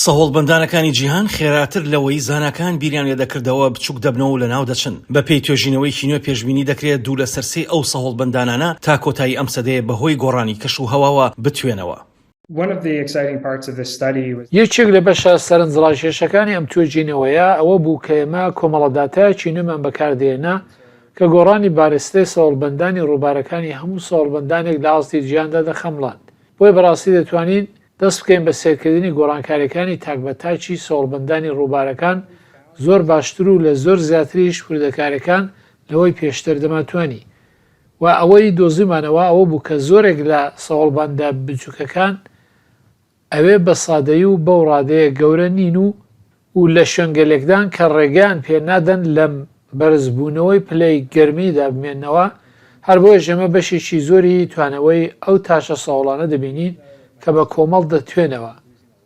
سەهۆڵبەندانەکانی جیهان خێراتر لەوەی زاناکان بیریان لێدەکردەوە بچوک دەبنەوە و لەناو دەچن. بەپێی توێژینەوەیەکی نوێ پێشبینی دەکرێت دوو لەسەر سێی ئەو سەهۆڵبەندانانە تا کۆتایی ئەم سەدەیە بەهۆی گۆڕانی کەش و هەواوە بتوێنەوە. یەکێک لە بەشە سەرنجڕاکێشەکانی ئەم توێژینەوەیە ئەوە بوو کە ئێمە کۆمەڵە داتایەکی نوێمان بەکاردێنا کە گۆڕانی بارستەی سەهۆڵبەندانی ڕووبارەکانی هەموو سەهۆڵبەندانێک لە ئاستی جیهاندا دەخەمڵاند. بۆیە بەڕاستی دەتوانین دەست بکەین بە سەیرکردنی گۆڕانکاریەکانی تاک بە تاکی سەوڵبەندانی ڕووبارەکان زۆر باشتر و لە زۆر زیاتریش وردەکاریەکان لەوەی پێشتر دەمانتوانی و ئەوەی دۆزیمانەوە ئەوە بوو کە زۆرێک لە سەوڵبەندە بچوکەکان ئەوێ بە سادەیی و بەو ڕادەیە گەورە نین و و لە شوێنگەلێکدان کە ڕێگەیان پێ نادەن لەم بەرزبوونەوەی پلەی گەرمیدا بمێننەوە، هەر بۆیەش ئێمە بەشێکی زۆری توانەوەی ئەو تاشە سەهۆڵانە دەبینین کە بە کۆمەڵ دەتوێنەوە.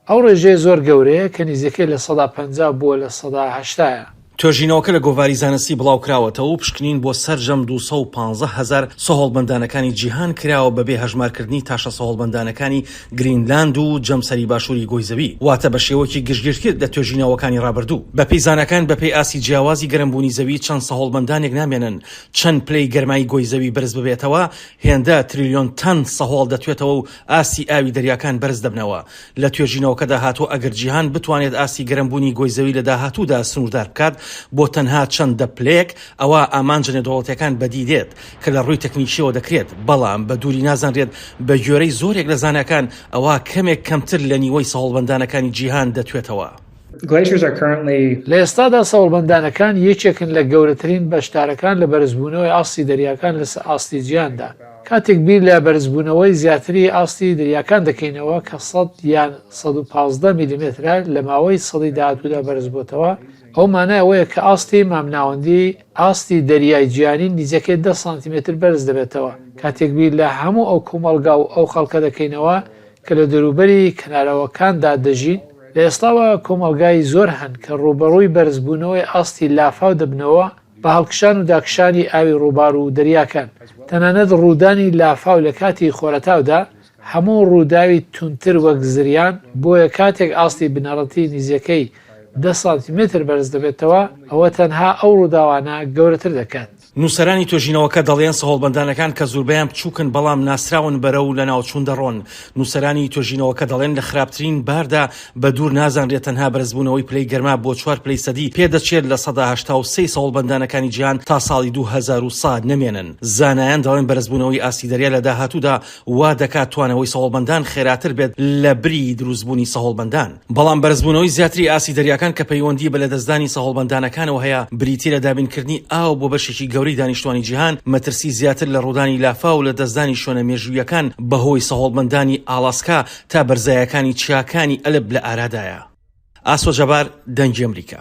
ئەو ڕێژەیە زۆر گەورەیە کە نیزیکەی 50% بۆ 80% یە. توێژینەوەکە لە گۆڤاری زانستی بڵاوکراوەتەوە و پشکنین بۆ سەرجەم 215 هەزار سەهۆڵبەندانەکانی جیهان کراوە بەبێ هەژمارکردنی تاشە سەهۆڵبەندانەکانی گرینلاند و جەمسەری باشووری گۆی زەوی، واتە بە شێوەیەکی گشتگیرتر لە توێژینەوەکانی ڕابردوو. بەپێی زاناکان بەپێی ئاستی جیاوازی گەرمبوونی زەوی چەند سەهۆڵبەندانێک نامێنن، چەند پلەی گەرمای گۆی زەوی بەرز ببێتەوە هێندە تریلیۆن تەن سەهۆڵ دەتوێتەوە و ئاستی ئاوی دەریاکان بەرز دەبنەوە. لە توێژینەوەکەدا هاتووە ئەگەر جیهان بتوانێت ئاستی گەرمبوونی گۆی زەوی لە داهاتوودا سنووردار بکات بۆ تەنها چەند دە پلەیەک ئەوا ئامانجە نێودەوڵەتیەکان بەدی دێت کە لە ڕووی تەکنیکیەوە دەکرێت بەڵام بە دووری نازانرێت بە گوێرەی زۆرێک لە زاناکان ئەوا کەمێک کەمتر لە نیوەی سەهۆڵبەندانەکانی جیهان دەتوێتەوە. لە ئێستادا سەهۆڵبەندانەکان یەکێکن لە گەورەترین بەشدارەکان لە بەرزبوونەوەی ئاستی دەریاکان لەسەر ئاستی جیهاندا. کاتێک بیر لە بەرزبوونەوەی زیاتری ئاستی دەریاکان دەکەینەوە کە 100 یان 115 میلیمەترە لە ماوەی سەدەی داهاتوودا بەرزبۆتەوە، ئەوە مانای ئەوەیە کە ئاستی مامناوەندی ئاستی دەریای جیهانی نیزیکەی دە سانتیمەتر بەرز دەبێتەوە. کاتێک بیر لە هەموو ئەو کۆمەڵگا و ئەو خەڵکە دەکەینەوە کە لە دەوروبەری کەناراوەکاندا دەژین، لە ئێستاوە کۆمەڵگای زۆر هەن کە ڕووبەڕووی بەرزبوونەوەی ئاستی لافاو دەبنەوە بە هەڵکشان و داکشانی ئاوی ڕووبار و دەریاکان. تەنانەت ڕوودانی لافاو لە کاتی خۆرەتاودا هەموو ڕووداوی توندتر وەک زریان، بۆیە کاتێک ئاستی بنەڕەتی نیزیکەی دە سانتیمەتر بەرز دەبێتەوە، ئەوە تەنها ئەو ڕووداوانە گەورەتر دەکات. نووسەرانی توێژینەوەکە دەڵێن سەهۆڵبەندانەکان کە زوربەیان بچووکن بەڵام ناسراون بەرەو لەناوچوون دەڕۆن. نووسەرانی توێژینەوەکە دەڵێن لە خراپترین باردا بە دوور نازانرێت تەنها بەرزبوونەوەی پلەی گەرما بۆ چوار پلەی سەدی پێدەچێت 83% ی سەهۆڵبەندانەکانی جیهان تا ساڵی 2100 نەمێنن. زانایان دەڵێن بەرزبوونەوەی ئاستی دەریا لە داهاتوودا وا دەکات توانەوەی سەهۆڵبەندان خێراتر بێت لە بری دروستبوونی سەهۆڵبەندان. بەڵام بەرزبوونەوەی زیاتری ئاستی دەریاکان کە پەیوەندی بە لەدەستدانی سەهۆڵبەندانەکانەوە هەیە، بریتییە لە دابینکردنی ئاو بۆ بەشێکی گەورەی دانیشتوانی جیهان، مەترسی زیاتر لە ڕوودانی لافاو و لەدەستدانی شوێنە مێژووییەکان بەهۆی سەهۆڵبەندانی ئالاسکا تا بەرزایەکانی چیاکانی ئەلب لە ئارادایە. ئاسۆ جەبار، دەنگی ئەمریکا.